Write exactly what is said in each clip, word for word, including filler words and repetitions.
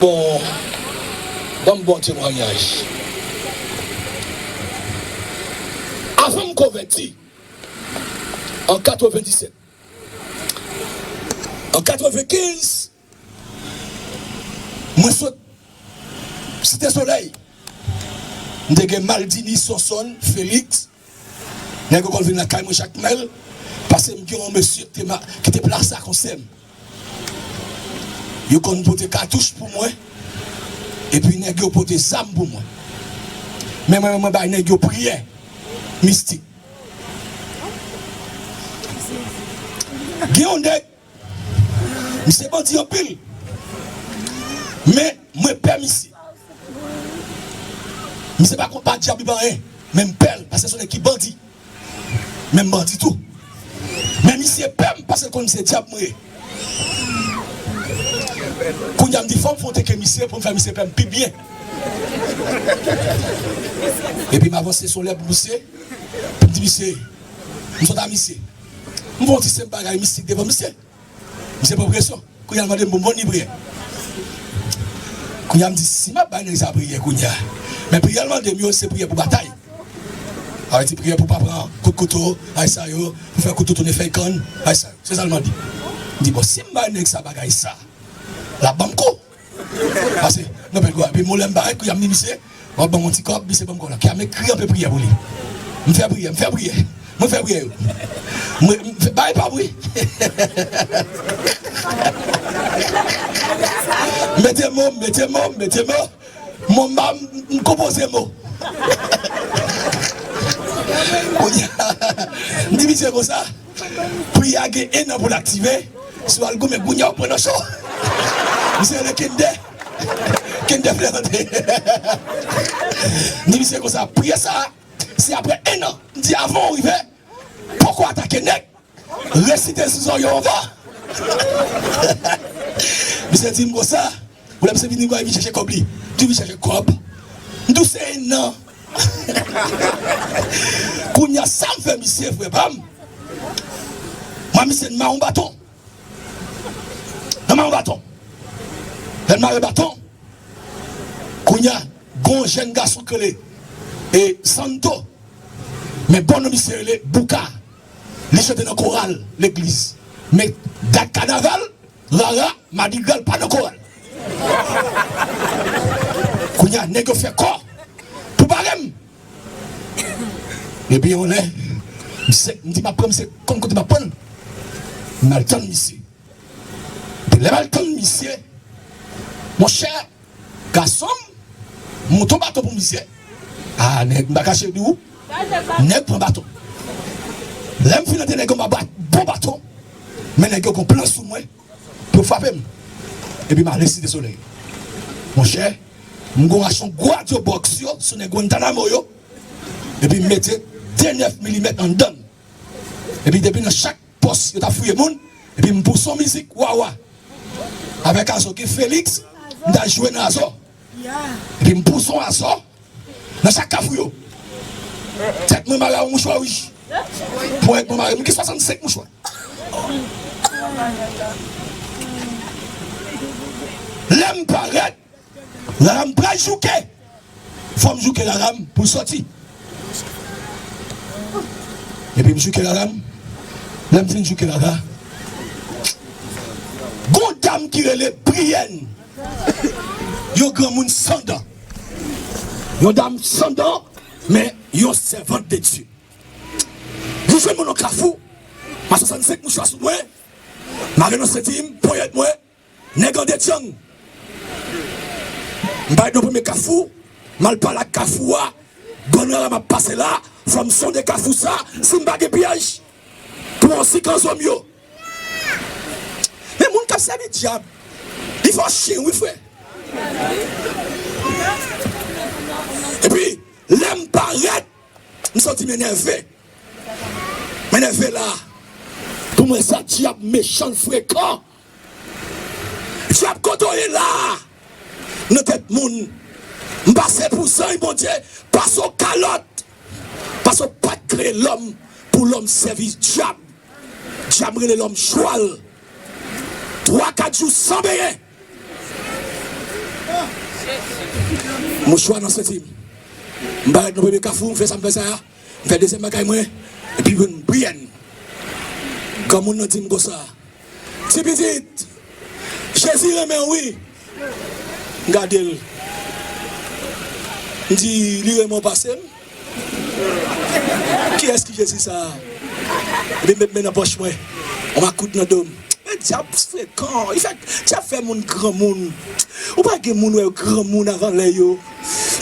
Bon, ban m bon temwayaj. Avan m konvèti, an katrevenndisèt, an katrevenkenz, mwen sot Site Solèy. M te gen Maldini, Sonson, Felix. Nèg yo konn vin lakay mwen chak Nwèl, paske m gen yon mesye ki te ma-, ki te plase a konsèy m. Yo konn pote katouch pou mwen, epi nèg yo pote zam pou mwen. Men mwen, mwen bay nèg yo priyè mistik. Gen yon nèg, misye bandi anpil, men mwen pè misye. Misye pa kont pa dyab li pa anyen, men m pè l, paske se yon nèg ki bandi. Men m bandi tou. Men misye pè m, paske l konn se dyab mwen ye. Kounye a m di fò m fè yon teke misye pou m fè misye pè m pi byen. Epi m avanse sou lè pou misye, pou m di misye, m sot a misye. M fè yon ti senp bagay mistik devan misye. Misye pran presyon. Kounye a l mande m pou m ban li priyè. Kounye a m di, si m ap bay nèg sa priyè kounye a, men priyè l mande m yo, se priyè pou batay. Sa vle di priyè pou pa pran kout kouto, ay sa yo, pou fè kouto tounen fèy kann, ay sa yo. Se sa l mande. M di, bon, si m bay nèg sa bagay sa, l ap ban m kou. Pase, nan pèl gwa. Epi mwen lè m parèt, kounye a m di misye, w ap ban m yon ti kòb, misye ban m kòb la. Kounye a m ekri anpe priyè pou li. M fè priyè, m fè priyè. Mwen fè priyè yo. Mwen, m fè, bay pa wi. M mete mo, m mete mo, m mete mo. Mo m pa, m, m konpoze mo. Kounye a, m di misye konsa, priyè a gen en an pou l aktive. Si w al goumen kounye a, w pran nan cho. Misye rele Kende. Kende Flèrande. M di misye konsa, priyè sa, se apre en an. M di, avan w rive, poko atake nèg, resite sou zòrye w anvan. Misye di m konsa, ou lè misye vini, m vin chèche kòb li. M di, vin chèche kòb. M di w se en an. Kounye a, sa m fè misye, frè pa m. Mwen, misye, m ba yon baton. Nan mare yon baton. Lè l mare baton, kounye a, gon jèn gason k rele, e, Santo. Men bon non misye rele Bouka. Li chante nan koral legliz. Men dat kanaval, rara, madigra, l pa nan koral. Kounye a, nèg yo fè kò pou bare m. Epi yon lè, misye, m di m ap pran misye, konn kote m ap pran l. M al tann misye. Epi lè m al tann misye, monchè, gason m, m monte yon baton pou misye. A, nèg, m pa kache di w, nèg pran baton. Lè m fin antre nèg yo, m ap bat bon baton, men nèg yo gon plan sou mwen pou yo frape m. Epi m ale Site Solèy. Monchè, m gon rachon gwo radyo bòks yo sou nèg Guantanamo yo. Epi m mete de nèf milimèt anndan l. Epi depi nan chak pòs yo t ap fouye moun, epi m pouse yon mizik wawa. Avèk Azo ki Felix, m t al jwe nan Azo. Epi m pouse yon Azo nan chak kafou yo. Tèt mwen mare a yon mouchwa wouj. Ponyèt mwen mare, m gen swasannsenk mouchwa. Lè m parèt, Laram pral jouke. Fò m jouke Laram pou l sòti. Epi m jouke Laram. Lè m fin jouke Laram, gon dam ki rele Briyèn. Yon granmoun san dan. Yon dam san dan, men yon sèvant de Dye. Li jwenn mwen nan kafou. M a swasannsenk mouchwa sou mwen. Mare nan senti m, ponyèt mwen. Nèg an detyang. M pare nan premye kafou, m al pale ak kafou a. Bann rara m ap pase la, fò m sonde kafou sa, si m pa gen pyèj pou yon sikan zòm yo. Men moun k ap sèvi dyab, li fò chen wi, frè. Epi, lè m parèt, m santi m enève. M enève la. Pou mwen, sa dyab mechan, frekan. Dyab, kote w ye la a? Nan tèt moun. M pase pou zanj Bondye, pase w kalòt. Paske w pa t kreye lòm pou lòm sèvi dyab. Dyab rele lòm chwal. Twa, kat jou san benyen. Mouchwa nan senti m. M parèt nan premye kafou, m fè sa m fè sa a. M fè dezyèm bagay mwen. Epi m priyè. Granmoun nan di m konsa, "Ti pitit, Jezi renmen w wi." M gade l. M di, "Li renmen w pase m?" Kiyès ki Jezi sa a? Epi m met men nan pòch mwen. On makout nan do m. Men dyab frekan. Li fè, dyab fè moun granmoun. Ou pa gen moun wè yo granmoun avan lè yo.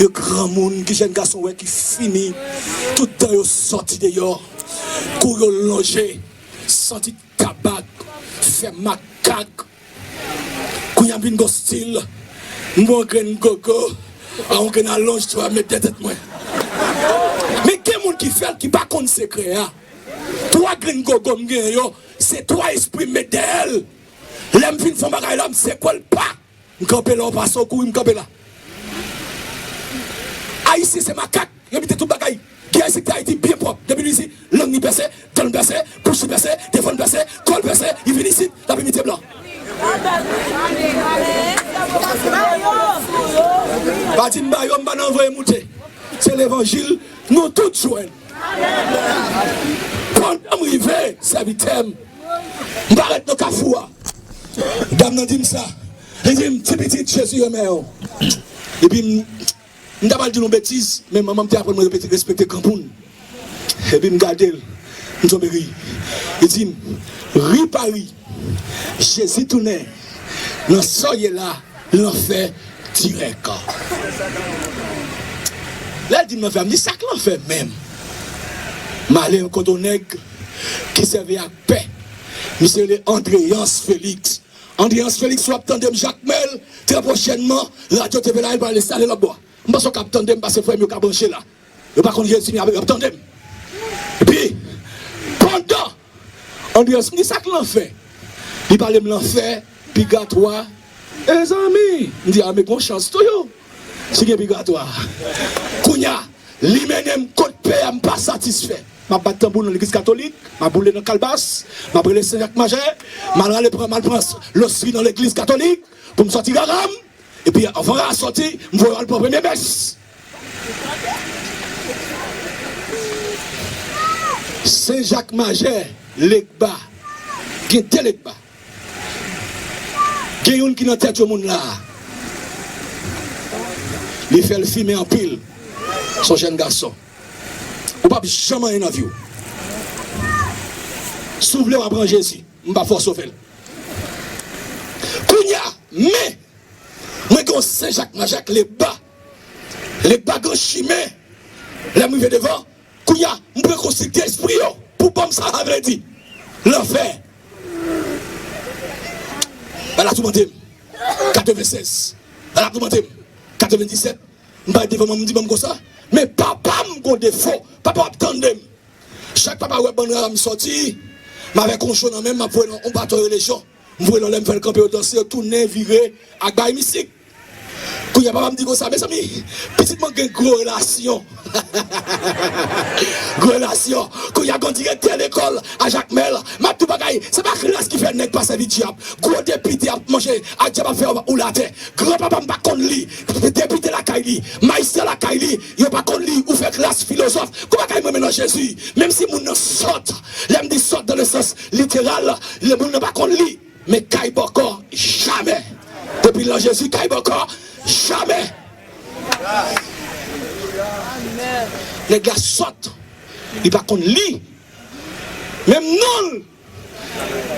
Yo granmoun, ki jèn gason wè ki fini. Tout dan yo sòti deyò. Kou yo lonje. Santi tabak. Fè makak. Kounye a m vin gon stil, m gon grenn gogo, a yon grenn alonj twa mèt dèyè tèt mwen. Men gen moun ki fè l ki pa konn sekrè a. Twa grenn gogo m genyen yo, se twa espri m met dèyè l. Lè m fin fè yon bagay la, m sekwe l, pa! M kanpe la, w pase w kouri, m kanpe la. Ayisyen se makak, yo mete tout bagay. Gen Ayisyen ki te Ayiti byen pwòp. Depi li isit, lang li pèse, dan l pèse, bouch li pèse, telefòn pèse, kò l pèse, li vin isit, l ap imite blan. Pa di m ba yo, m pa nan voye moute. Se levanjil, nou tout jwenn. Pandan m rive, sèvitè m, m parèt nan kafou a. Dam nan di m sa. Li di m, "Ti pitit, Jezi renmen w." Epi m M ta pral di l yon betiz, men manman m te aprann mwen repete, respekte granmoun. Epi m gade l, m tonbe ri. Li di m, "Ri pa ri, Jezi tounen nan sa w ye la, lanfè dirèk." Lè l di m lanfè, m di, "Sa k lanfè menm?" M ale yon kote yon nèg ki sèvi ak pè. Misye rele Andréance Félix. Andréance Félix, w ap tande m, Jakmèl, trè pwochènman, radyo T V la, li pral enstale lòt bò. M panse w ka ap tande m, paske frè m yo ka branche la. Yo pa konn Jezi, men y ap, y ap tande m. Epi, pandan Andréance, m di, "Sa k lanfè?" Li pale m lanfè, pigatwa. Mezanmi! M di, "A, men gon chans tou yo, si gen pigatwa." Kounye a, li mennen m kot pè a, m pa satisfè. M ap bat tanbou nan legliz katolik, m ap boule nan kalbas, m ap rele Sen Jak Majè, m al rale pran, m al pran losri nan legliz katolik pou m sòti rara m. Epi anvan rara sòti, m voye al pran premye mès. Sen Jak Majè, Legba. Gen de Legba. Gen youn ki nan tèt yon moun la. Li fè l fimen anpil. Se yon jèn gason. Ou p ap janm anyen nan vi w. Si w vle w ap pran Jezi. M pa fòse w fè l. Kounye a, men, mwen gen yon Sen Jak Majè, Legba. Legba gen chimen. Lè m rive devan, kounye a, m pran konsilte espri yo pou ban m sa sa vle di. Lanfè. Bagay la toumante m. Katrevennsèz. Bagay la toumante m. Katrevendisèt. M parèt devan manman m, m di manman m konsa, "Men papa m gon defo. Papa w ap tande m." Chak papa wè bann rara m sòti, m avèk yon cho nan men m, m ap voye nan yon baton rele Jan. M voye l anlè, m fè l kanpe, yo danse, yo tounen, vire, ak bay misik. Kounye a papa m di konsa, "Mezanmi, pitit mwen gen gwo relasyon." Gwo relasyon. Kounye a gon direktè lekòl a Jakmèl, m ap di w bagay, se pa klas ki fè nèg pa sèvi dyab. Gwo depite ap manje ak dyab, ap fè ou latè. Granpapa m pa konn li. Depite lakay li, majistra lakay li, yo pa konn li. Ou fè klas filozòf. Kou bagay mwen men nan Jezi. Menm si moun nan sòt, lè m di sòt dans le sens littéral, lè moun nan pa konn li. Men kay bòkò, jamè. Depi l nan Jezi, kay bòkò, jamè. Nèg la sòt. Li pa konn li. Menm non l.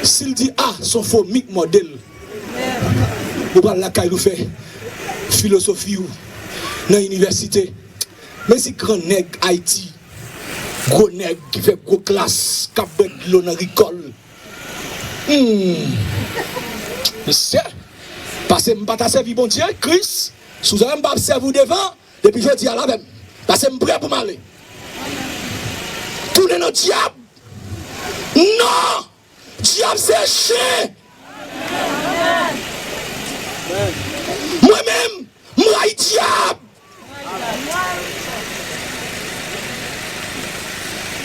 Si l di A, se yon fo mi k mòde l. Ou pral lakay l, ou fè filozofi w nan inivèsite. Men si gran nèg Ayiti, gwo nèg ki fè gwo klas, k ap bwè dlo nan rigòl. Hmm. Mesye, pase m pa ta sèvi Bondye, Kris, si w zòrèy m pa ap sèvi w devan, depi jodi a l avè m. Pase m prè pou m ale. Tounen nan dyab. Non! Dyab se chen! Mwen menm, m rayi dyab!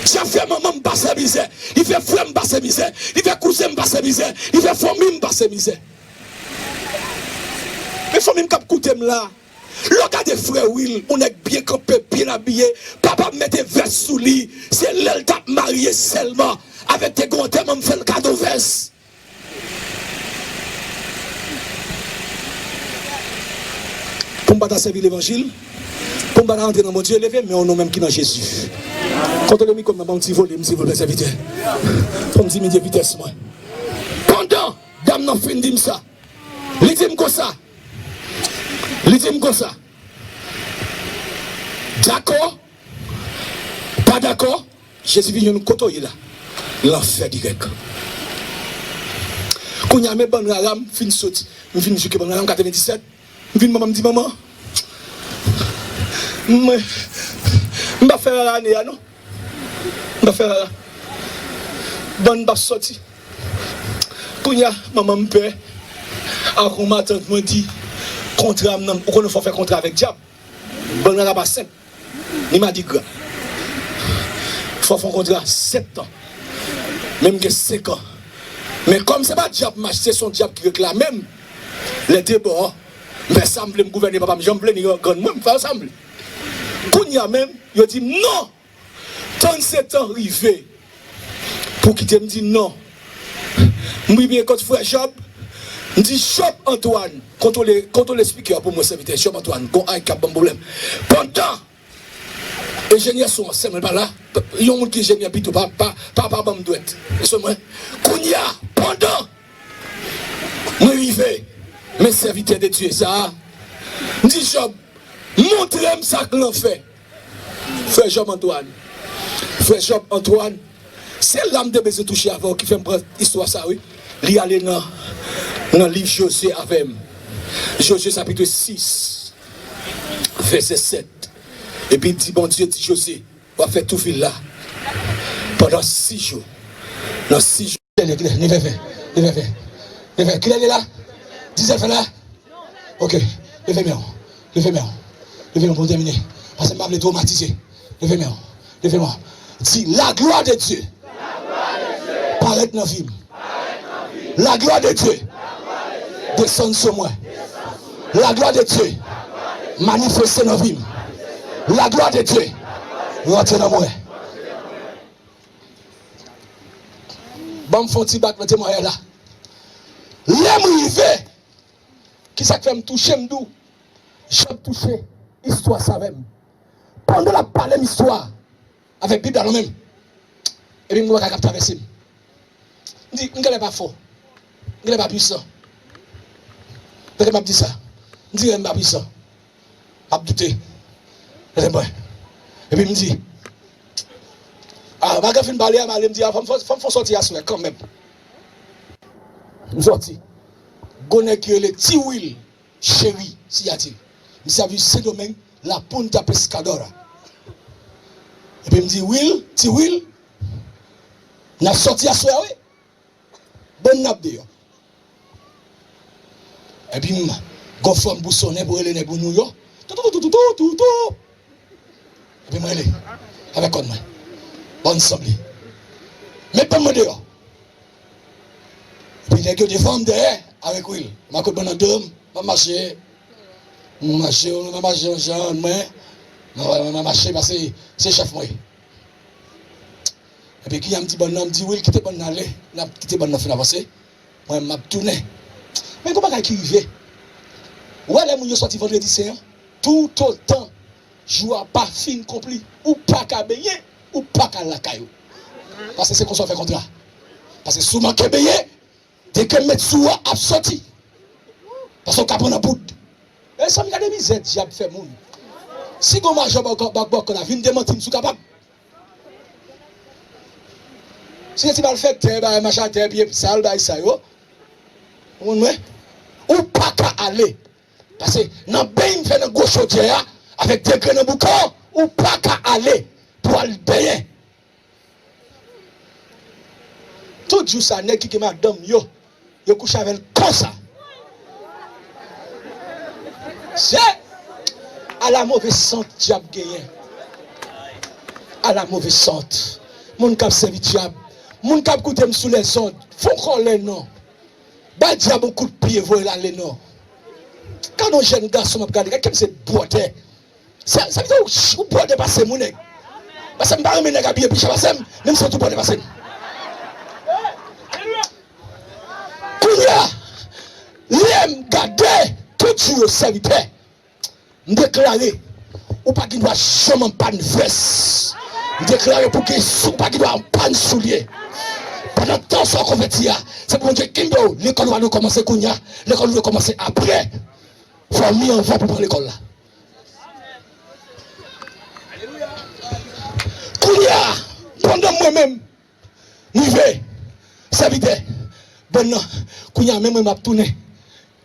Dyab fè manman m pase mizè, li fè frè m pase mizè, li fè kouzen m pase mizè, li fè fanmi m pase mizè. Men fanmi m k ap koute m la, Lè w gade frè Will, yon nèg byen kanpe, byen abiye, papa m mete vès sou li, se lè l t ap marye sèlman avèk te gen antèman m fè l kado vès. Pou m pa ta sèvi levanjil, pou m pa ta rantre nan Bondye, leve men w, nou menm ki nan Jezi. Kontwole mikwo m nan, ban m ti vole, m silvouplè, sèvitè. Fò m diminye vitès mwen. Pandan dam nan fin di m sa, li di m konsa, li di m konsa, dakò, pa dakò, Jezi vin jwenn ou kote w ye la. Lanfè dirèk. Kounye a, men bann rara m fin soti. M fin jouke bann rara m katrevendisèt. M vin manman, m di, "Manman, mwen, m p ap fè rara ane a, non. M p ap fè rara. Bann m p ap sòti." Kounye a, manman m pè. Avan matant mwen di, "Kontra m nan, ou konnen fò w fè kontra avèk dyab." Bann rara pa senp. Ni madigra. Fò fè yon kontra sèt tan. Men m gen senk an. Men kòm se pa dyab m achte, se yon dyab ki reklame m. Lè de bò, m fè sa m vle, m gouvène papa m jan m vle, ni grann mwen, m fè sa m vle. Kounye a menm, yo di m non! Tann se tan rive pou kite m di non. M rive kot frè Jòb, m di, "Jòb Antwàn, kontwole, kontwole spikè a pou mwen, sèvitè Jòb Antwàn, gon ay k ap ban m pwoblèm." Pandan enjenyè son an, sè mwen pa la, yon moun ki enjenyè pito, pa, pa, pa, pa ban m dwèt. Sè mwen, kounye a, pandan mwen rive, men sèvitè de Dye sa a, m di, "Jòb, montre m sa k lanfè." Frè Jòb Antwàn. Frè Jòb Antwàn. Se la m te bezwen touche avè w ki fè m pran istwa sa, wi. Li ale nan, nan liv Jozye avè m. Jozye chapit sis, vèsè sèt. Epi di Bondye, di Jozye, w ap fè tou vil la pandan sis jou. Nan sis jou. Kilè, kilè? Nevè ven. Nevè ven. Nevè. Kilè li la? Dizè fè la? Ok. Leve men w. Leve men w. Leve men w pou m tèmine. Paske m pa vle twomatize. Leve men w. Leve men w. Di, "La gloire de Dieu parèt nan vi m. La gloire de Dieu desann sou mwen. La gloire de Dieu manifeste nan vi m. La gloire de Dieu rantre nan mwen." Ban m fè yon ti bat nan temwayaj la. Lè m rive, kisa k fè m touche, m di w, Jòb touche istwa sa avè m. Pandan l ap pale m istwa avèk Bib la nan men m, epi m gen bagay k ap travèse m. M di, "M genlè pa fò. M genlè pa pwisan." Tande m ap di sa. M di, "M pa pwisan." M ap doute. Tande mwen. Epi m di, "Ah, malgre m fin pale a, m ale, m di, ah, fò m fè, fò m fè yon sòti aswè kanmenm." M sòti. Gon nèg ki rele Ti Wil. Cheri, siyati. Misye ap viv Sendomeng, La Punta Pescadora. Epi m di, "Wil, Ti Wil, n ap sòti aswè a, wi. Ban n ap deyò." Epi m gon fòm bousonnen pou rele nèg Ounouyo. Tou, tou, tou. Epi mwen rele avèk kòn mwen. Bon, sanble. Met ban mwen deyò. Epi nèg yo devan m dèyè avèk Wil. M a kot bann nan do m, m ap mache. M mache, m ap mache jan mwen. M ap mache paske se chèf mwen. Epi kounya m di bann nan, m di Wil kite bann nan ale. N ap kite bann nan fin avanse. Mwen m ap tounen. Men gon bagay ki rive. Ou wè lè moun yo sòti vandredi sen an, toutotan jou a pa fin konpli, ou pa ka benyen, ou pa ka al lakay ou. Paske se konsa w fè kontra. Paske si w manke benyen, dekrè m met sou ou a ap sòti. Paske w ka pran nan boud. Mezanmi, gade mizè dyab fè moun. Si gon majò bòkò, bòkò la, vin demanti m si w kapab. Si se ti malfektè, bagay machatè, pye sal, bagay sa yo. Ou konprann mwen? Ou pa ka ale. Paske nan beny m fè nan gwo chodyè a, avèk degre nan bouka w, ou pa ka ale pou al benyen. Tout jou sa, nèg ki gen madanm yo, yo kouche avè l konsa. Se ala move sant dyab genyen. Ala move sant. Moun k ap sèvi dyab. Moun k ap koute m sou lèzond. Fon kòlè non. Bay dyab yon kout pye, voye l ale non. Gade yon jèn gason m ap gade, gade kèm se bwòtè. Sa, sa vle di ou, ou bwòtè pase m wi nèg. Paske m pa renmen nèg abiye pi chè pase m, men m santi w bwòtè pase m. Kounye a, lè m gade tout jou yo sèvitè, m deklare, ou pa gen dwa janm anpann vès. M deklare pou gen sou, ou pa gen dwa anpann soulye. Pandan tan sa w konvèti a, se pou Bondye kenbe w. Lekòl ou a dwe kòmanse kounye a. Lekòl ou dwe kòmanse apre. Fò w mi anvan pou pran lekòl la. Kounye a, pandan mwen menm, m rive, sèvitè, bann nan, kounye a, menm mwen m ap tounen.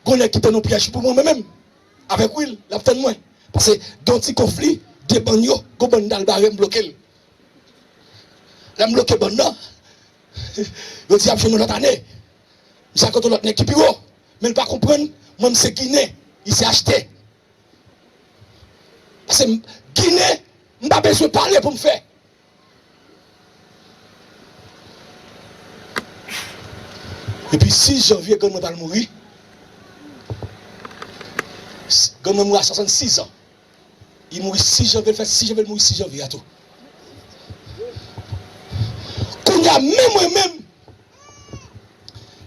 Gon nèg ki tann yon pyèj pou mwen, mwen menm, avèk Will, l ap tann mwen. Paske gen yon ti konfli, de bann yo, gon bann dal bare m bloke l. Lè m bloke bann nan, yo di y ap jwenn yon lòt ane. Misye al kote yon lòt nèg ki pi wo, men l pa konprann, mwen m se Ginen, li se achtè. Paske m, Ginen, m pa bezwen pale pou m fè. Epi sis janvye, grann mwen pral mouri. Grann mwen mouri a swasannsis an. Li mouri sis janvye, l fè sis janvye, l mouri sis janvye a tou. Kounye a, men mwen menm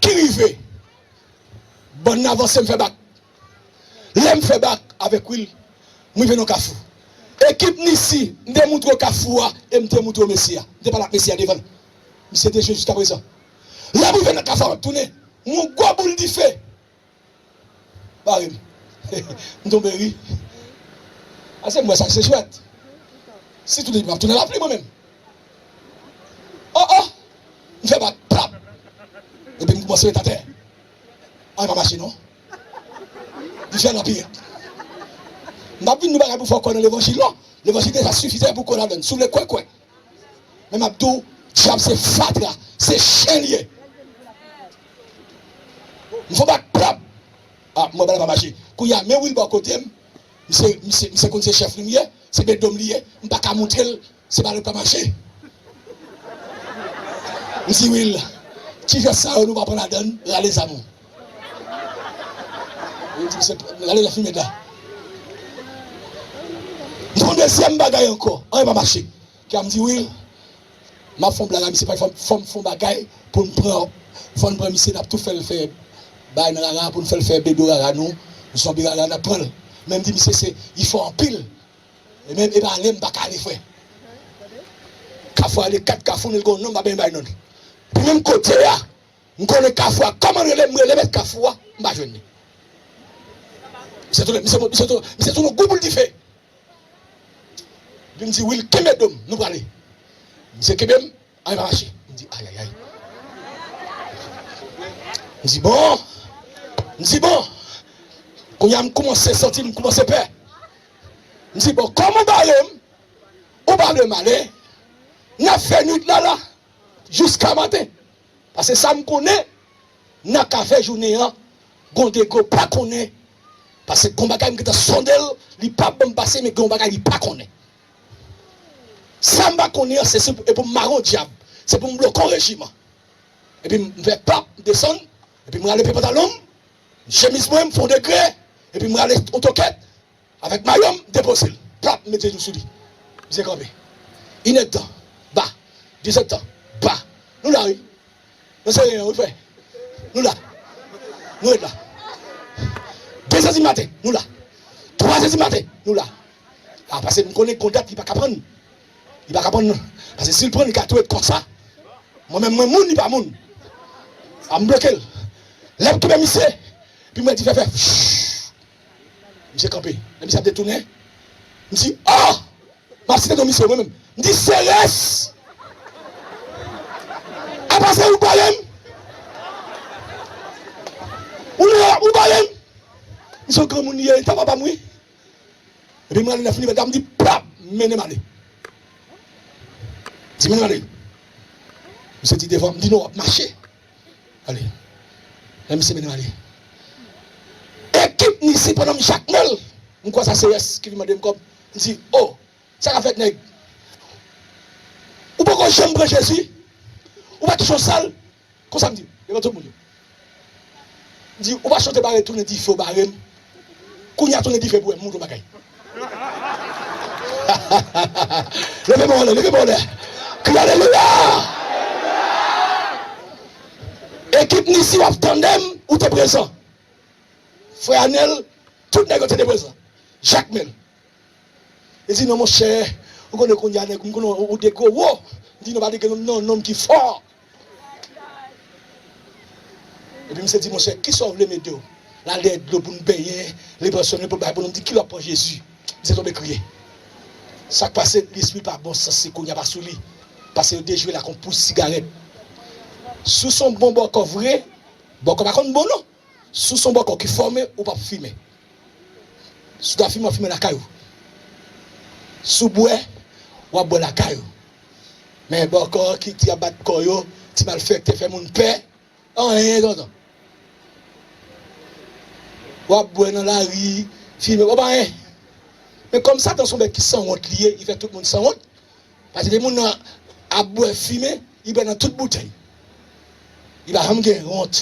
ki rive, bann nan avanse, m fè bak. Lè m fè bak avèk Will, m rive nan kafou. Ekip Nisi, m te montre w kafou a, e m te montre w mesye a. M te pale ak mesye a devan l. Misye te jwe jiskaprezan. Lè m rive nan kafou a, m ap tounen, m wè yon gwo boul dife bare m. M tonbe ri. Ase m wè sa se jwèt. Si tout epi m ap tounen lapli mwen menm. Oh, oh! M fè bak, plap! Epi m kòmanse ret atè. An, e pa mache non. Li fè nan pye. M p ap vin di w bagay pou fè w kwè nan levanjil non. Levanjil deja sifizan pou w kwè ladan l. Si w vle kwè, kwè. Men m ap di w, dyab se fatra, se chen l ye. M fè bak, plap! Ah, m wè bagay pa mache. Kounye a, men Will bò kote m. Misye, misye, misye konn se chèf li m ye, se medòm li ye, m pa ka montre l, se pa lòt pa mache. M di Will, ti jès sa yo nou pa pran ladan l, rale zam ou. Li di misye, rale la fimen la. M pran dezyèm bagay ankò, anyen pa mache. Kè a m di Will, m ap fè yon blag a misye, fò m, fò m fè yon bagay pou n pran, fò n pran misye, n ap tou fè l fè bagay nan rara, pou n fè l fè bedo rara nou, zonbi rara, n ap pran l. Men m di misye se, li fò anpil. E menm, e pa ale, m pa ka ale, frè. Kafou a de kat kafou, nou gen yon non, m pa benyen bay non. Epi menm kote a, m konnen kafou a, kòman l rele, m rele mèt kafou a, m pa jwenn li. Misye tounen, misye, misye tounen, misye tounen yon gwo boul dife. Epi m di, Will, kenbe do m, nou prale. Misye kenbe m, anyen pa mache. M di, ayayay. M di, bon. M di, bon. Kounye a, m kòmanse santi, m kòmanse pè. M di, bon, kòm ou bare m, ou pa vle m ale, n ap fè nwit la, la, jiska maten. Paske sa m konnen, nan kafè jounen an, gon degre w pa konnen. Paske gon bagay m gentan sonde l, li p ap ban m pase, men gen yon bagay li pa konnen. Sa m pa konnen an, se, se pou, e pou m mare yon dyab, se pou m bloke yon rejiman. Epi m fè pap, m desann, epi m rale pye pantalon m, chemiz mwen, m fè yon degre, epi m rale yon tokèt, avèk mayo m, depoze l. Plap, m met jenou sou li. Misye kanpe. Inèdtan, ba. Dezèdtan, ba. Nou la, wi. Nan serye an, wi, frè. Nou la. Nou ret la. Dezè di maten, nou la. Twazè di maten, nou la. A, paske m konnen gon dat li pa ka pran. Li pa ka pran, non. Paske si l pran, li ka tou ret konsa. Mwen menm, mwen moun, li pa moun. A, m bloke l. Lè m tounen misye, epi m wè dife fè. Misye kanpe. Lè misye ap detounen, m di, oh! M ap site non misye, mwen menm. M di, Serès! Apa se ou k bare m? Ou lè ou bare m? Misye yon granmoun li ye, li ta papa m, wi. Epi m rale nèf millimèt la, m di, pap! Mennen m ale. Di, mennen m ale. Misye di devan, m di, non, w ap mache. Ale. Lè misye mennen m ale. Ekip Nisi pandan m jakmèl, m kwè sa se S ki vin mande m kòb. M di, oh, sa k ap fèt nèg? Ou poko janm pran Jezi? Ou pa touche yon sal? Konsa m di, devan tout moun yo. M di, ou pa chante bare tounen dife w bare m. Kounye a tounen dife pou wè, m montre w bagay. Leve men w anlè, leve men w anlè. Kri alelouya! Ekip Nisi, w ap tande m, ou te prezan. Frè Anèl, tout nèg yo te prezan. Jakmèl. Li di, "Non, monchè, ou konnen kounye a, nèg, m konnen ou, ou degre wo." M di, "Non, pa degre, non, non, nonm ki fò." Epi misye di, "Monchè, kisa w vle m ede w?" L al dèyè dlo pou n benyen, li pran swen, li pou l bay pou nou. M di, "Kilè w ap pran Jezi?" Misye tonbe kriye. Sa k pase, lespri pa bon, sans li kounye a pa sou li. Pase yo dejwe l ak yon pous sigarèt. Si w se yon bon bòkò vre, bòkò pa konn bon non. Si w se yon bòkò ki fòme, ou p ap fimen. Si w ta fimen, w ap fimen lakay ou. Si w bwè, w ap bwè lakay ou. Men bòkò ki ti ap bat kò yo, ti malfektè, fè moun pè, anyen, tonton. W ap bwè nan lari, fimen, w ap anyen. Men kòm Satan se yon bèt ki sanwont li ye, li fè tout moun sanwont. Paske depi moun nan ap bwè fimen, li bwè nan tout boutèy. Li pa janm gen wont.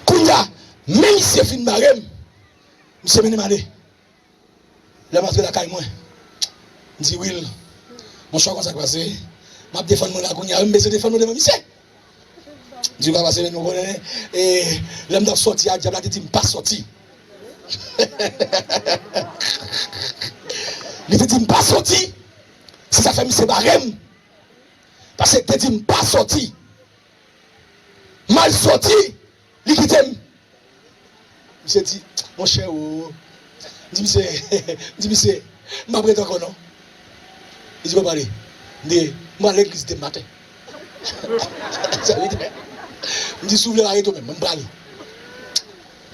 Kounye a, men misye fin bare m, misye mennen m ale. Lè m antre lakay mwen, m di, "Will, monchè, w konn sa k pase? M ap defann mwen la kounye a, m bezwen defann mwen devan misye." M di, "Sa k pase, men nou konnen, e, lè m t ap sòti a, dyab la te di m pa sòti." Li te di m pa sòti. Se sa k fè misye bare m. Paske li te di m pa sòti. M al sòti, li kite m. Misye di, "Monchè, o." M di misye, m di misye, "M p ap rete ankò non." Li di, "Bon, pale." M di, "M pral legliz demen maten." Sèvitè. M di, "Si w vle, pa rete w menm, m prale."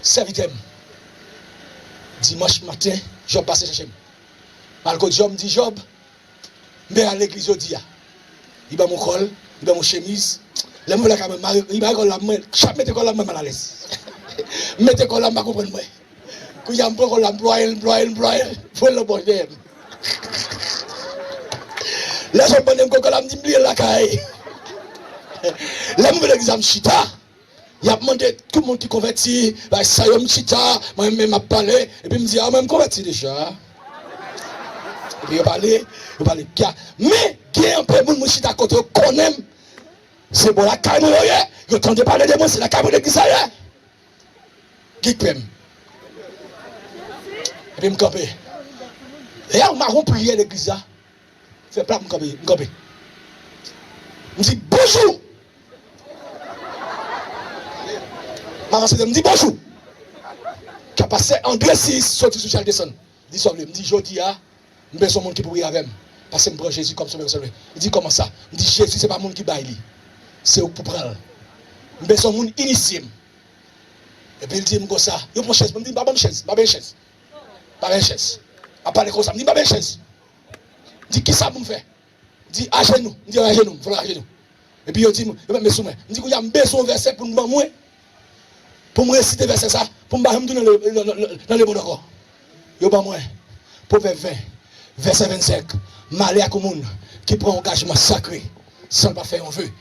Sèvitè m. Dimanch maten, Jòb pase chèche m. M al kot Jòb, m di, "Jòb, m pral legliz jodi a." Li ban m yon kòl, li ban m yon chemiz. Lè m rive lakay mwen, m mare, li mare kòl la, mwen, chak mete kòl la, mwen malalèz. M mete kòl la, m pa konprann mwen. Kounye a, m pran kòl la, m plwaye l, m plwaye l, m plwaye l, voye l nan pòch dèyè m. Lè Jòb mande m kòl la, m di m bliye l lakay. Lè m rive legliz la, m chita. Y ap mande tout moun ki konvèti, bay sa yo m chita, mwen menm m ap pale, epi m di, "A, mwen m konvèti deja." Epi yo pale, yo pale, kya. Men, gen anpil moun, mwen chita kote yo konnen m, se bò lakay mwen yo ye, yo tande pale de mwen, se lakay mwen legliz la ye. Gig pè m. Epi m kanpe. Lè a, m ap yon priyè legliz la. Fè plap, m kanpe, m kanpe. M di, "Bonjou!" M avanse, m di, "Bonjou!" Ka pastè André Sis soti sou chal desann. Di sa w vle. M di, "Jodi a, m bezwen moun ki pou priye avè m. Paske m pran Jezi kòm sovè pèsonèl." Li di, "Kòman sa?" M di, "Jezi, se pa moun ki bay li. Se ou k pou pran l. M bezwen moun inisye m." Epi l di m konsa, "Yo pran chèz." M di, "M pa ban m chèz, m pa ban m chèz. M pa ban m chèz." Ap pale konsa, m di, "M pa ban m chèz." M di, "Kisa pou m fè?" M di, "Ajenou." M di, "Ajenou." M fè l ajenou. Epi yo di m, yo met men sou mwen. M di, "Kounye a, m bezwen yon vèsè pou n ban mwen, pou m resite vèsè sa, pou m pa janm tounen nan, nan, nan, nan lemonn ankò." Yo ban mwen Pwovèb ven, vèsè vennsenk. "Malè ak yon moun ki pran yon angajman sakre san l pa fè yon ve."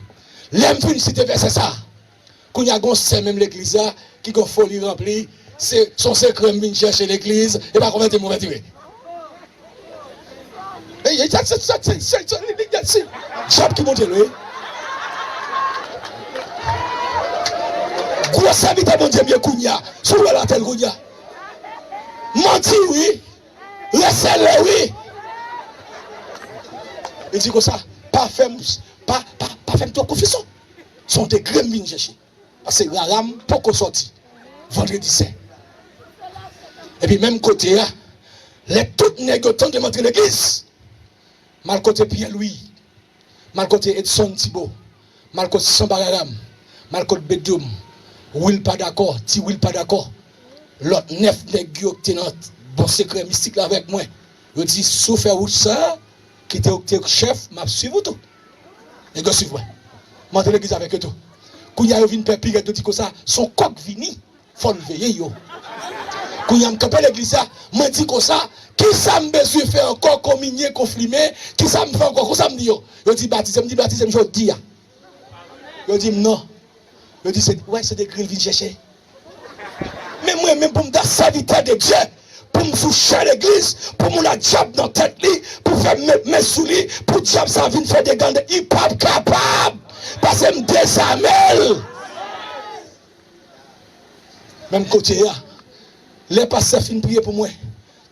Lè m fin site vèsè sa, kounye a, gen yon sè menm legliz la ki gen foli ranpli. Se, se yon sekrè m vin chèche legliz, e pa konvèti m konvèti vre. Ey, ey, sa, sa, sa, sa, sa, sa, li, li, li, se dyab ki monte l, wi. Gwo sèvitè Bondye m ye kounye a. Si w wè l atè l kounye a. Manti, wi. Resèle, wi. Li di konsa, "Pa fè m, pa, pa, pa fè m twò konfizyon." Se yon degre m vin chèche. Paske rara m poko sòti vandredi sen. Epi menm kote a, lè tout nèg yo tande m antre legliz, m al kote Pierre Louis, m al kote Edson Thibault, m al kote Sanbararam, m al kote Bedouin, Will pa dakò, Ti Will pa dakò. Lòt nèf nèg yo ki te nan bon sekrè mistik la avèk mwen, yo di, "Si w fè wout sa, kite w te chèf, m ap swiv ou tou." Nèg yo swiv mwen. M antre legliz avèk yo tou. Kounye a, yo vin pè pi rèd, yo di konsa, "Se yon kòk vini, fò n veye yo." Kounye a, m kanpe legliz la, mwen di konsa, "Kisa m bezwen fè ankò, kominye, konfime, kisa m fè ankò?" Konsa m di yo. Yo di, "Batize." M di, "Batize m jodi a." Yo di m, "Non." Yo di, "Se, wè, se degre l vin chèche." Men mwen menm pou m ta sèvitè de Dye, pou m sou chè legliz, pou moun a dyab nan tèt li, pou fè m met men sou li, pou dyab sa vin fè dega anndan, li p ap kapab, paske m dezame l. Menm kote a, lè pastè fin priye pou mwen,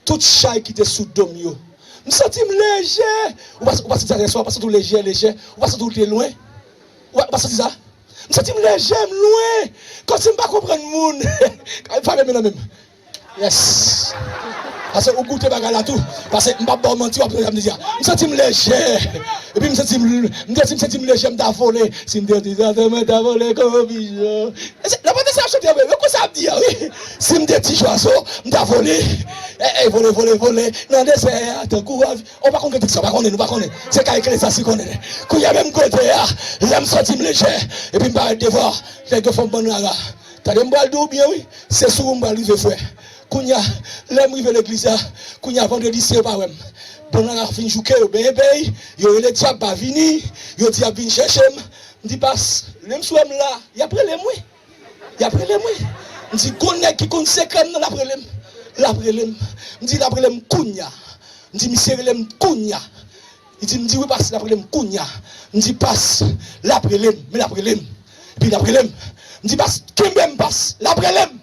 tout chay ki te sou do m yo, m santi m lejè. Ou pa, ou pa santi sa yèswa, ou pa santi w lejè, lejè, ou pa santi w te lwen, ou pa, ou pa santi sa? M santi m lejè, m lwen. Kòmsi m pa konprann moun. Frape men nan men m. Yes. Paske ou goute bagay la tou. Paske m p ap ba w manti, w ap tande sa m di a. M santi m lejè. Epi m santi m, m santi, m santi m lejè, m ta vole. Si m te ti zwazo, mwen ta vole kon pijon. E se, nan pwofesè ap chante, wi, men konsa ap di a, wi. Si m te ti zwazo, m ta vole. Ey, ey, vole, vole, vole. Nan dezè a, tankou avi-, Ou pa konn kantèks sa, ou pa konnen, nou pa konnen. Se ka Eklezyas ki konnen. Kounye a menm kote a, lè m santi m lejè, epi m parèt devan, nèg yo fè m bann rara. Tande m pral di w byen wi, se sou ou m pral rive frè. Kounye a, lè m rive legliz la, kounye a vandredi sen yo pa wè m. Bann rara fin jouke yo, benyen pèy, yo rele dyab pa vini, yo di y ap vin chèche m. M di pas, lè m sou wè m la, y ap rele m wi. Y ap rele m wi. M di gon nèg ki konn sekrè m nan l ap rele m. L ap rele m. M di l ap rele m kounye a. M di misye rele m kounye a. Li di m di wi pas l ap rele m kounye a. M di pas l ap rele m, men l ap rele m. Epi l ap rele m. M di pas kenbe m pas l ap rele m.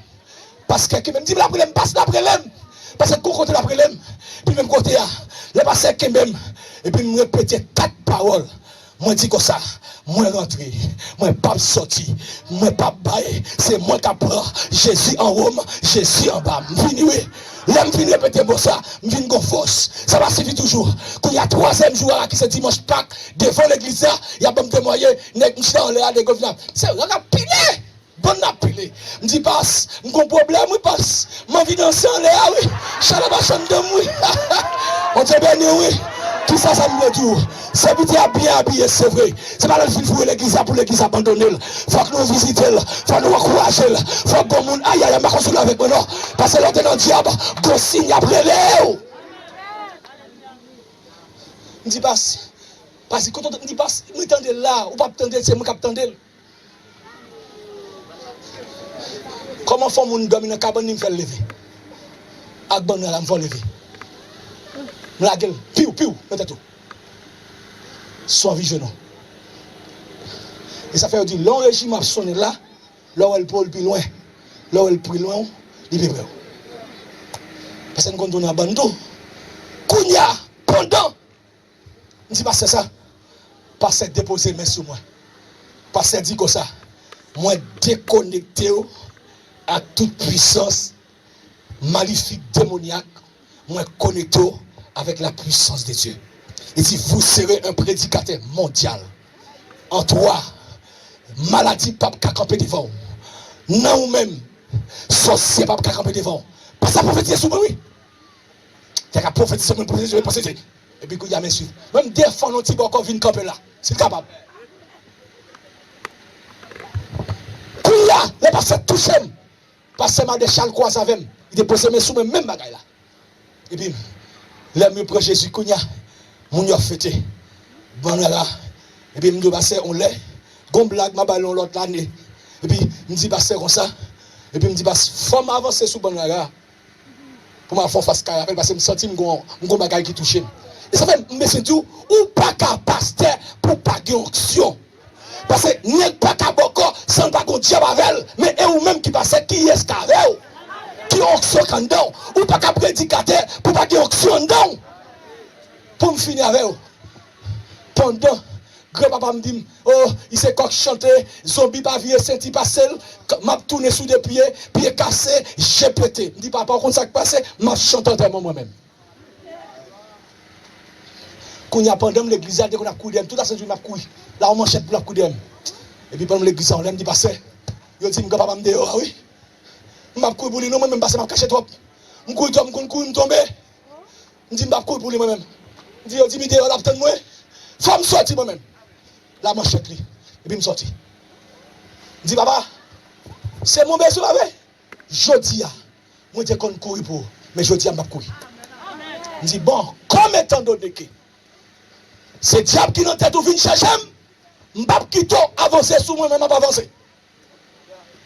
Pas kenbe m, di m l ap rele m, pas l ap rele m. Paske gon kote l ap rele m. Epi menm kote a, lè pastè kenbe m, epi m repete kat pawòl. Mwen di konsa, mwen rantre, mwen p ap sòti, mwen p ap bay, se mwen k ap pran, Jezi anwo m, Jezi anba m. M vini wi. Lè m fin repete mo sa, m vin gon fòs. Sa pa sifi toujou. Kounye a twazyèm jou a ki se dimanch Pak, devan legliz la, y ap ban m temwaye, nèg m chita anlè a, nèg yo vin ap, se yo k ap pile! Bann ap pile. M di pas, m gon pwoblèm wi pas. M anvi danse anlè a wi. Chalè pa chanm dan m wi. Bondye beni w wi. Kisa sa m vle di w? Sèvitè a byen abiye, se vre. Se pa lè l fin foure legliz la pou legliz abandone l. Fòk nou vizite l. Fòk nou ankouraje l. Fòk gon moun, ayayay, m pa konn si w la avèk mwen non. Paske lè w te nan dyab, gon siy ap rele w. M di pas, pas, kote w, m di pas, mwen tande l la, ou p ap tande l, se mwen k ap tande l. Kòman fè yon moun dòmi nan kabann li, m fè l leve? Ak bann nan la, m fè w leve. M lage l, piw, piw, nan tèt ou. Son vizyon non. E sa fè yo di, lè yon rejiman ap sonnen la, lè w wè l pre w, l pi lwen. Lè w wè l pi lwen w, li pi pre w. Paske n konn tounen an bann tou. Kounye a, pandan M di pastè sa, pastè depoze men sou mwen. Pastè di konsa, mwen dekonekte w ak tout pwisans malifik, demonyak, mwen konekte w avèk la puissance de Dieu. Li di, vous serez un prédicateur mondial. En toi, maladi p ap ka kanpe devan w. Nan ou menm, sòsye p ap ka kanpe devan w. Pastè pwofetize sou mwen, wi. Te ka pwofetize, mwen pwofetize, mwen pwofetize. Epi kounye a, men swiv. Mwen, m defann yon ti bòkò vin kanpe la, si l kapab. Kounye a, lè pastè touche m, pastè Madechal kwaze avè m, li te poze men sou mwen, menm bagay la. Epi, lè m pran Jezi kounye a, moun yo ap fete. Bann rara. Epi m di pastè, on lè, gon blag, m a ba l yon lòt lane. Epi, m di pastè konsa. Epi, m di pastè, fò m avanse sou bann rara. Pou m al fè yon fas kay avè l, paske m santi m gon, m gon bagay ki touche m. E sa fè m bezwen di w, ou pa ka pastè pou w pa gen onksyon. Paske nèg pa ka bòkò san l pa gon dyab avè l. Men e ou menm ki pastè, kiyès k avè w? Ki onksyon k anndan w? Ou pa ka predikatè pou w pa gen onksyon anndan w. Pou m fini avè w. Pandan granpapa m di m, oh, li se kòk chante, zonbi pa vire senti pase l, k-, m ap tounen sou de pye, pye kase, je pete. M di, papa, ou konn sa k pase? M ap chante antèman mwen menm. Kounye a, pandan m legliz la, te konn ap kouri dèyè m, tout aswè m ap kouri. La, yon manchèt pou l ap kouri dèyè m. Epi pandan m legliz la, yon lè m di, pastè, yo di m granpapa m deyò a, wi. M ap kouri pou li, non, mwen menm, pastè, m ap kache twòp. M kouri twòp, m konn kouri, m tonbe. M di, m p ap kouri pou li mwen menm. M di, yo di m li deyò, l ap tann mwen. Fò m sòti mwen menm. La manchèt li. Epi m sòti. M di, papa, se mwen bezwen, pa vre? Jodi a, mwen te konn kouri pou ou, men jodi a, m p ap kouri. M di, bon, comme étant donné que se dyab ki nan tèt ou vin chèche m, m p ap kite w avanse sou mwen, men m ap avanse.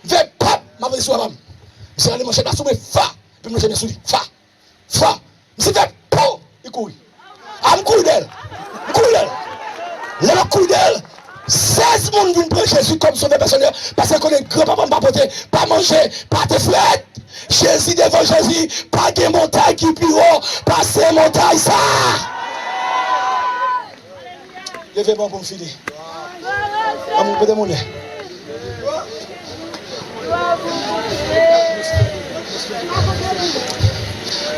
Vè pap, m ap rele sou papa m. Misye rale manchèt la sou mwen, fa! Epi m lonje men sou li, fa! Fa! Misye fè pou! Li kouri. A, m kouri dèyè l. M kouri dèyè l. Lè m ap kouri dèyè l, sèz moun vin pran Jezi kòm sovè pèsonèl, paske yo konnen granpapa m pa pote, pa manje, pa te frèt. Jezi devan Jezi, pa gen montay ki pi wo pase montay sa a. Leve men w pou m fini. Ann, pote m yon lè.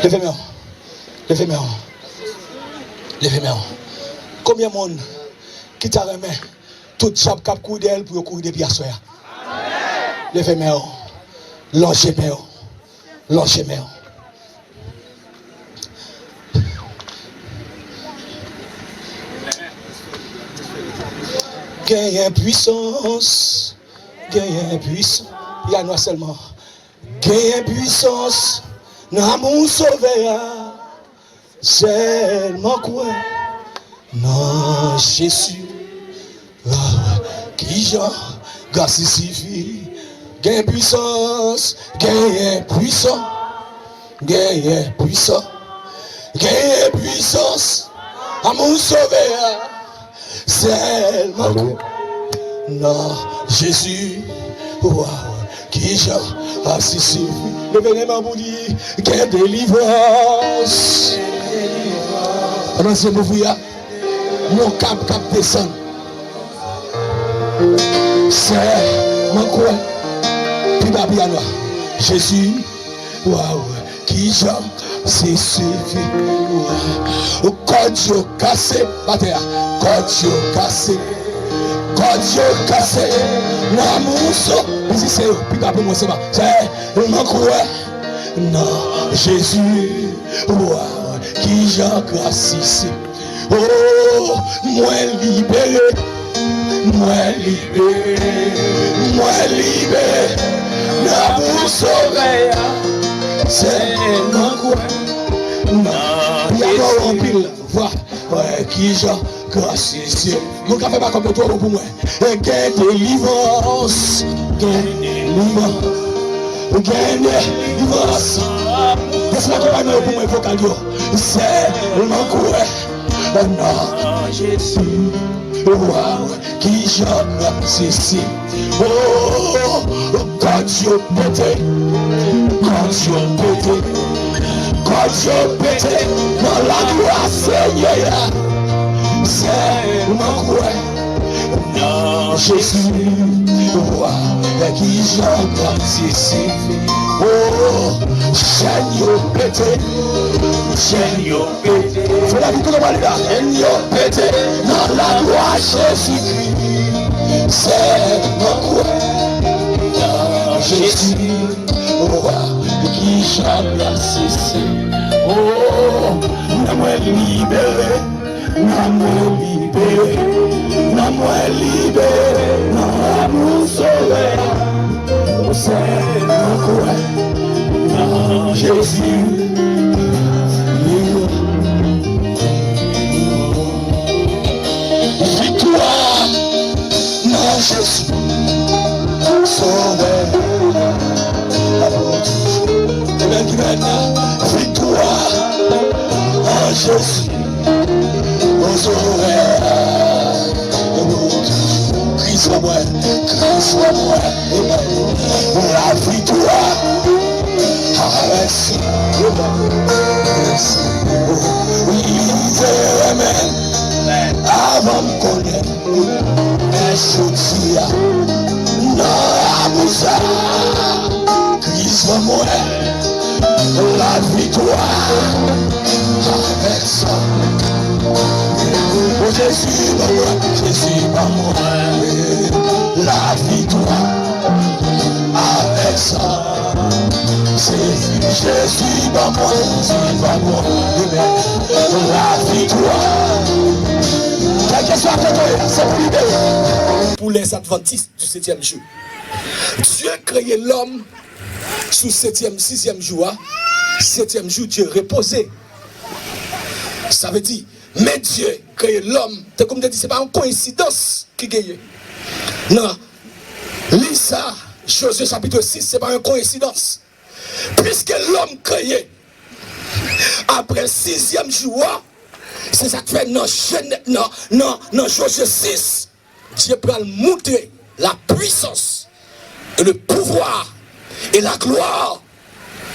Leve men w. Leve men w. Leve men w. Konbyen moun ki ta renmen tout dyab k ap kouri dèyè l pou yo kouri depi aswè a? Leve men w. Lonje men w. Lonje men w. Genyen pwisans, genyen pwisans. Pye a nwa sèlman. Genyen pwisans nan amou Sovè a. Sèlman kwè nan Jezi. Ah, kijan gras li sifi. Genyen pwisans, genyen pwisans, genyen pwisans, genyen pwisans. Amou Sovè a, sèlman kwè nan Jezi. Waw, kijan gras li sifi. Leve men w pou di, gen delivrans. Pandan zye m ouvri a, yon kab k ap desann. Sèlman kwè. Pi ba pye a nwa. Jezi, waw, kijan se sifi. Kòd yo kase, batè a. Kòd yo kase. Kòd yo kase. Nan amou Sovè. Mizisyen yo, pi ba pou mwen, se pa. Sèlman kwè nan Jezi. Waw, kijan gras li sifi. Oh, mwen libere, mwen libere, mwen libere. Nan amou Sovè a, sèlman kwè. Nan Jezi. Anpil vwa, wè kijan gras li sifi. Moun k ap fè bakòp yo twò bon pou mwen. E gen delivrans, gen delivrans, gen delivrans. Desann akonpayman yo pou mwen, vokal yo. Sèlman kwè nan Jezi. Waw, kijan gras li sifi. Oh, kòd yo pete, kòd yo pete, kòd yo pete nan laglwa Senyè a. Sèlman kwè nan Jezi, waw, kijan gras li sifi. Oh, chèn yo pete, chèn yo pete. Fè lavi tout mwen la. Chèn yo pete nan laglwa Jezikri. Sèlman kwè nan Jezi. Waw, kijan gras li sifi. Oh, nan mwen libere. Nan mwen libere, nan mwen libere, nan amou Sovè a. Ou sèlman kwè nan Jezi. Viktwa nan Jezi. Sovè. Amen, amen. Viktwa nan Jezi. Kris ban mwen, Kris ban mwen, laviktwa avèk sa. Li te renmen avan m konnen, men jodi a, nan amou sa. Kris ban mwen laviktwa avèk sa. O Jezi ban mwen, Jezi ban mwen laviktwa avèk sa. Se Jezi ban mwen, Jezi ban mwen laviktwa. Kèlkeswa kote w ye, se pou libere. Pour les adventistes du septième jour. Dieu créé l'homme sou setyèm, sizyèm jou a, setyèm jou, Dye repoze. Sa vle di, men Dye kreye lòm. Tankou m te di, se pa yon koyensidans ki genyen. Nan liv sa, Jozye chapit sis, se pa yon koyensidans. Piske lòm kreye apre sizyèm jou a, se sa k fè nan Jenè-, nan, nan, nan Jozye sis, Dye pral montre la puissance et le pouvoir et la gloire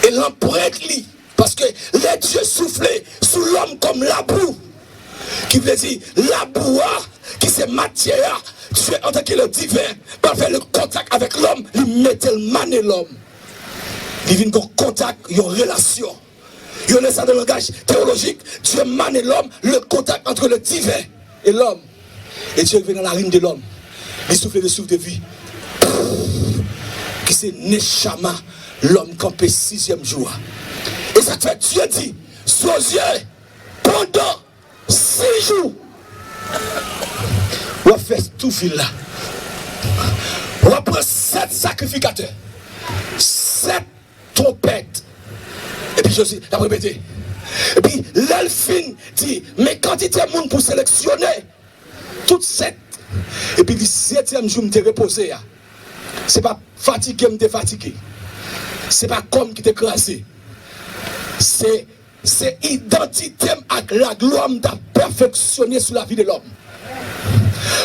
e lanprent li. Paske lè Dye soufle sou lòm kòm labou, ki vle di labou a, ki se matyè a, Dye antanke le diven, pral fè le kontak avèk lòm, li mete l mane lòm. Li vin gon kontak, yon relasyon. Yo rele sa nan langaj teyolojik, Dye mane lòm, le contact entre le divin et l'homme. E Dye rive nan larin de lòm. Li soufle le souffle de vie. Ki se nechama, lòm kanpe sizyèm jou a. E sa k fè Dye di, Jozye, pandan sis jou, w ap fè tou vil la. W ap pran sèt sakrifikatè, sèt twonpèt. Epi Jozye, l ap repete. Epi lè l fin di, men kantite moun pou seleksyone, tout sèt. Epi li setyèm jou m te repoze a. Se pa fatige m te fatige. Se pa kò m ki te kraze. Se, se idantite m ak laglwa m t ap pèfeksyone sou lavi de lòm.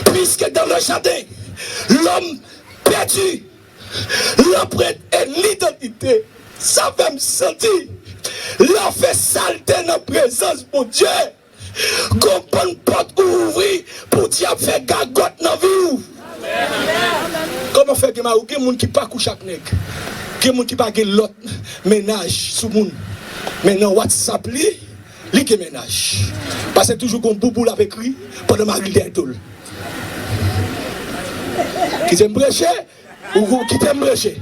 Puisque dans le jardin, l'homme perdit l'empreinte et l'identité. Sa fè m santi lè w fè salte nan prezans Bondye, gon bann pòt ou ouvri pou dyab fè gagòt nan vi w. Kòman fè gen mari, gen moun ki pa kouche ak nèg, gen moun ki pa gen lòt mennaj sou moun, men nan WhatsApp li, li gen mennaj. Paske toujou gon boubou l ap ekri pandan mari l dèyè do l. Kite m preche, ou, ou kite m preche.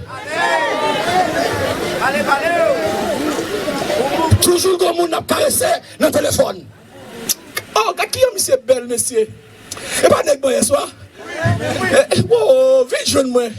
Toujou gon moun ap karese nan telefòn. Oh, gad kijan misye bèl, mesye. E pa nèg mwen yèswa? Eh, eh, oh, vin jwenn mwen.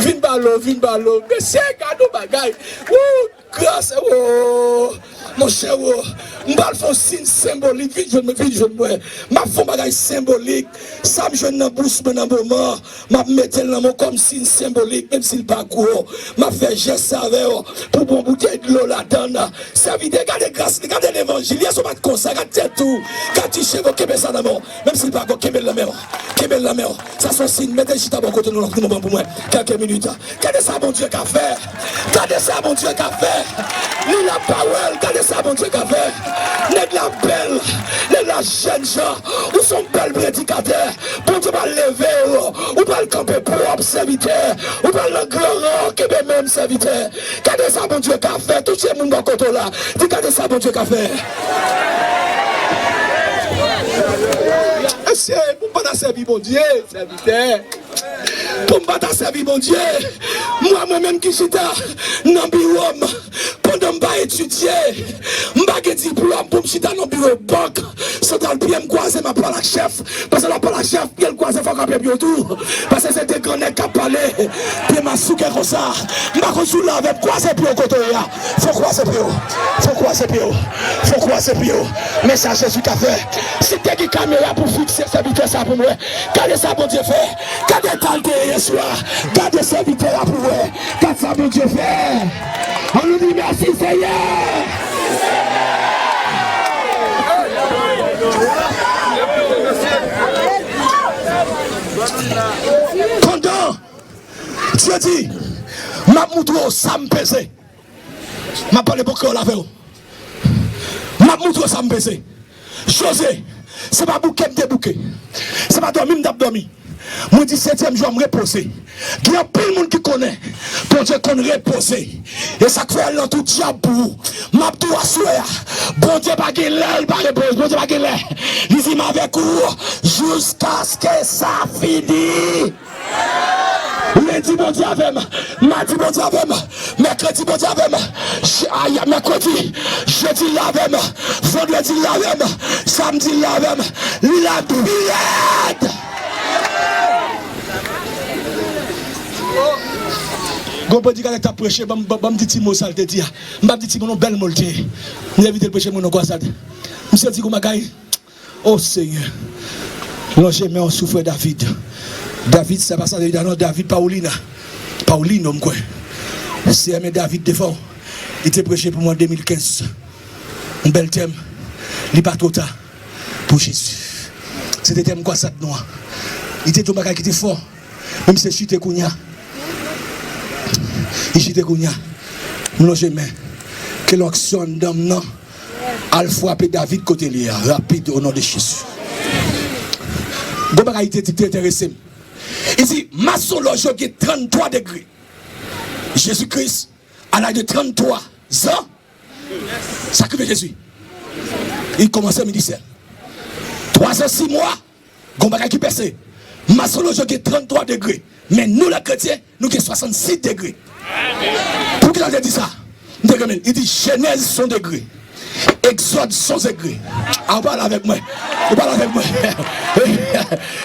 Vin balo, vin balo. Mesye, gad yon bagay. Woo, gras, oh. Monchè, oh. M pral fè yon siy senbolik. Vin jwenn mwen, vin jwenn mwen. M ap fè yon bagay senbolik. Sa m jwenn nan bous mwen nan moman, m ap mete l nan men w kòm siy senbolik, menm si l pa gwo. M ap fè jès sa avè w pou bon boutèy dlo ladan l. Sèvitè, gade gras li, gade levanjil. Yè swa w pa t konsa, gade tèt ou, gade ti cheve w, kenbe sa nan men w. Menm si l pa gwo, kenbe l nan men w. Kenbe l nan men w. Sa se yon siy, mete l chita bò kote nou, nou pran pou mwen. Kèlke minit. Gade sa Bondye ka fè. Gade sa Bondye ka fè. Li lapawòl, gade sa Bondye ka fè. Nèg la bèl, nèg la jènjan. Ou se yon bèl predikatè. Bondye pral leve w. Ou pral kanpe pwòp sèvitè. Ou pral nan gran ran, kenbe menm sèvitè. Gade sa Bondye ka fè. Touche moun bò kote w la. Di, gade sa Bondye ka fè. Mesye, pou m pa ta sèvi Bondye, sèvitè. Pou m pa ta sèvi Bondye, mwen, mwen menm ki chita nan biwo m, pandan m pa etidye, m pa gen diplòm pou m chita nan biwo bank santral, pye m kwaze, m ap pale ak chèf. Paske lè w ap pale ak chèf, pye l kwaze, fò w ka pye pye w tou. Paske se de gran nèg k ap pale. Pye m asouke konsa. M pa konn si w la avè m, kwaze pye w kote w ye a. Fò w kwaze pye w. Fò w kwaze pye w. Fò w kwaze pye w. Men sa Jezi ka fè. Si te gen kamera pou fikse sèvitè sa pou mwen. Gade sa Bondye fè. Gade eta l te ye yèswa. Gade sèvitè a pou wè. Gade sa Bondye fè. Ann nou di mèsi, Senyè. Pandan Dye di, m ap moutre w sa m peze. M ap pale bon kreyòl avè w. M ap moutre w sa m peze. Jozye, se pa bouke m te bouke. Se pa dòmi m t ap dòmi. Mwen di setyèm jou a m repoze. Gen anpil moun ki konnen Bondye konn repoze. E sa k fè al nan tou dyab pou ou. M ap di w aswè a, Bondye pa gen lè l pa repoze. Bondye pa gen lè. Li di m avèk ou jiskaske sa fini. Lendi Bondye avè m, madi Bondye avè m, mèkredi Bondye avè m, je-, ay, mèkredi, jedi l avè m, vandredi l avè m, samdi l avè m, li la pi rèd. Gon predikatè k t ap preche, ban m, ban m, ban m di ti mo sa l te di a. M p ap di ti mo non, bèl mo l te ye. M envite l preche mwen nan Kwazad. Misye di gon bagay. O Senyè, lonje men w sou frè David. David, se pa sa David, non, David Paulina. Paulino, m kwè. Senyè, men David devan w. Li te preche pou mwen an de mil kenz. Yon bèl tèm, li pa twò ta pou Jezi. Se te tèm kwazad nou an. Li te di yon bagay ki te fò. Men misye chite kounye a. Li chite kounye a. M lonje men. Ke l onksyon anndan m nan al frape David kote li a. Rapid, o non de Jezi. Gon bagay li te di ki te enterese m. Li di, mason lòj yo gen tranntwa degre. Jezi Kris, à l'âge de trannntwa zan, sa k rive Jezi? Li kòmanse ministè. Twa zan, sis mwa, gon bagay ki pase. Mason lòj yo gen tranntwa degre. Men nou, lè kretyen, nou gen swasannsis degre. Poukisa l te di sa? M te renmen l. Li di, Jenèz se yon degre. Egzòd se yon degre. A, ou pale avèk mwen. Ou pale avèk mwen.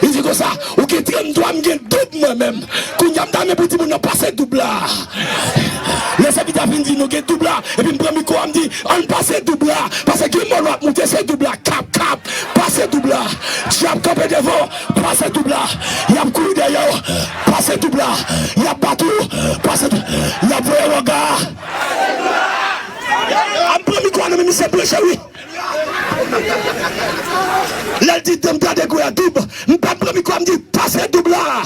Li di konsa, ou gen tranntwa, m gen doub mwen menm. Kounye a m ta renmen pou timoun nan pase doub la. Lè sèvitè a fin di nou gen doub la, epi m pran mikwo a, m di, ann pase doub la. Paske gen mòn w ap moute, se doub la. Kap, kap, pase doub la. Dyab kanpe devan w, pase doub la. Y ap kouri dèyè w, pase doub la. Y ap bat ou, pase doub la. Y ap voye w an ga. A, m pran mikwo a nan men misye, branche wi. Lè l di, "Dam, gade gwe a doub," m pa pran mikwo a, m di, "Pase doub la."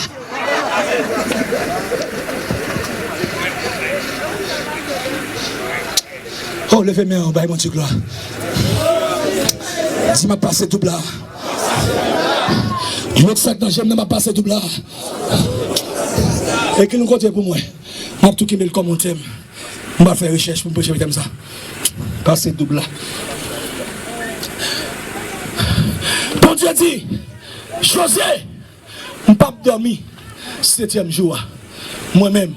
Oh, leve men w, bay Bondye glwa. Di, "M ap pase doub la." Lòt sa k nan je m nan, "M ap pase doub la." Ekri l yon kote pou mwen. M ap tou kenbe l kòm yon tèm. M pral fè rechèch pou m preche tèm sa. Pase doub la. Bondye di, Jozye, m p ap dòmi setyèm jou a. Mwen menm,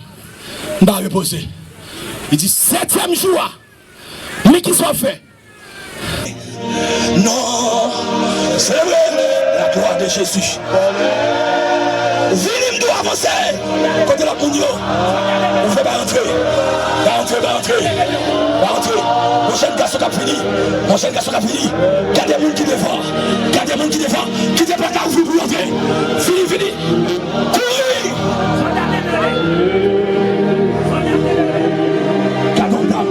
m pa repoze. Li di, setyèm jou a, men kisa w fè? Non, selebre la gloire de Jésus. Vini, m di w, avanse. Kote lòt moun yo? Ouvè, bay antre. Bay antre, bay antre. Bay antre. Yon jèn gason k ap vini. Yon jèn gason k ap vini. Gade moun ki devan. Gade moun ki devan. Ki te pa ka ouvri pou yo antre. Vini, vini. Kouri! Gade yon dam.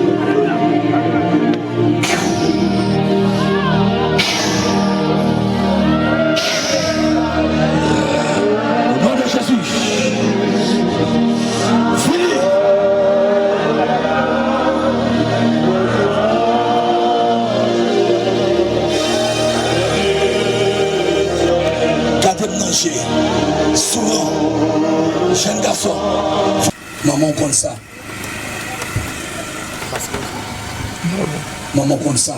O non de Jezi. Vini. Gade m nan je. Souran. Jèn gason. Manman w konn sa. Manman w konn sa.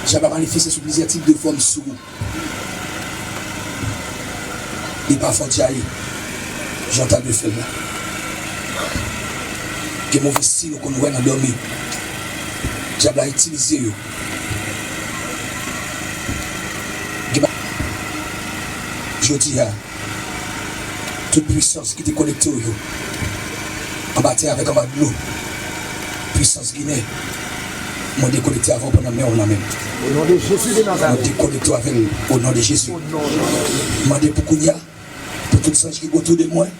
Dyab la manifeste sou plizyè tip de fòm sou ou. Li pa fè w dyaye, jan w ta dwe fè l la. Gen move siy ou konn wè nan dòmi. Dyab la itilize yo. Gen ba-, jodi a, tout pwisans ki te konekte w yo, anba tè avèk anba dlo, pwisans Ginen, mwen dekonekte avè w pandan men w nan men m. O non de Jezi de Nazarèt. Mwen dekonekte w avè l o non de Jezi. O non de Jezi. Mande pou kounye a, pou tout zanj ki otou de mwen,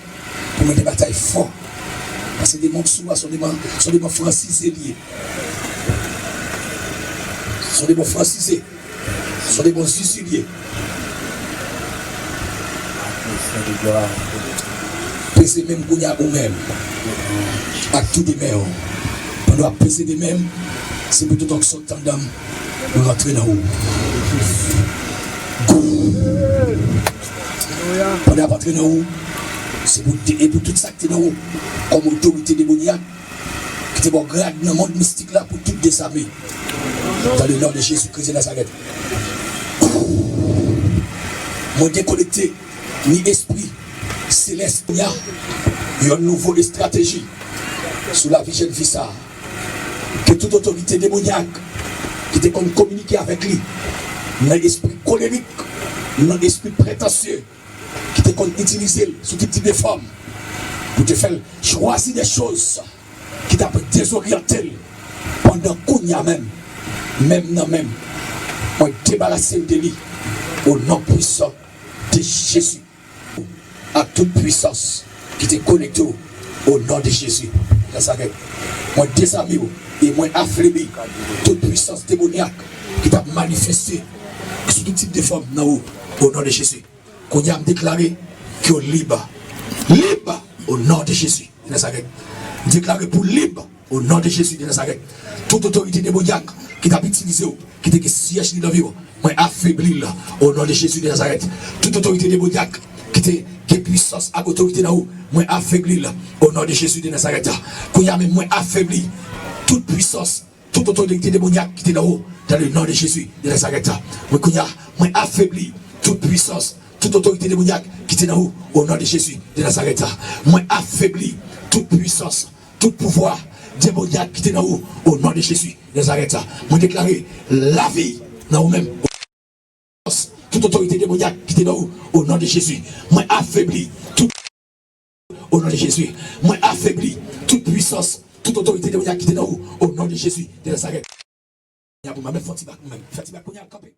pou mennen batay fò. Paske demon k sou a, se yon demon, se yon demon fransize li ye. Se yon demon fransize. Se yon demon zizi li ye. Peze men m kounye a ou menm. Ak tou de men w. Pandan w ap peze de men m, se pou tout onksyon anndan m rantre nan ou. Gou. Pandan y ap antre nan ou, se pou de-, e pou tout sa k te nan ou, kòm otorite demonyak, ki te ba w grad nan mond mistik la pou tout dezame. Dans le nom de Jésus-Christ de Nazareth. Mwen dekonekte ni espri selès, ni yon nouvo estrateji sou lavi jèn fi sa a. Ke tout otorite demonyak ki te konn kominike avèk li nan espri kolerik, nan espri pretansye, ki te konn itilize l sou tout tip de fòm pou te fè l chwazi de choz ki t ap dezoryante l, pandan kounye a menm, men m nan men m, mwen debarase m de li, o non pwisan de Jezi. Ak tout pwisans ki te konekte w O non de Jezi de Nazarèt, mwen dezame w e mwen afebli tout pwisans demonyak ki t ap manifeste sou tout tip de fòm nan ou, o non de Jezi. Kounye a, m deklare ke w lib. Lib, o non de Jezi de Nazarèt. M deklare pou lib, o non de Jezi de Nazarèt. Tout otorite demonyak ki t ap itilize w, ki te gen syèj li nan vi w, mwen afebli l, o non de Jezi de Nazarèt. Tout otorite demonyak ki te gen pwisans ak otorite nan ou, mwen afebli l, o non de Jezi de Nazarèt. Kounye a menm, mwen afebli tout pwisans, tout otorite demonyak ki te nan ou, dans le nom de Jésus de Nazareth. Mwen kounye a, mwen afebli tout pwisans, tout otorite demonyak ki te nan ou, o non de Jezi de Nazarèt. Mwen afebli tout pwisans, tout pouvwa demonyak ki te nan ou, o non de Jezi de Nazarèt. Mwen deklare lavi nan ou menm. Tout otorite demonyak ki te nan ou, o non de Jezi. Mwen afebli tout, o non de Jezi. Mwen afebli tout pwisans, tout otorite demonyak ki te nan ou, o non de Jezi de Nazarèt. Kounye a pou mwen menm, fè yon ti bak, mwen menm, fè ti bak, kounye a, kanpe.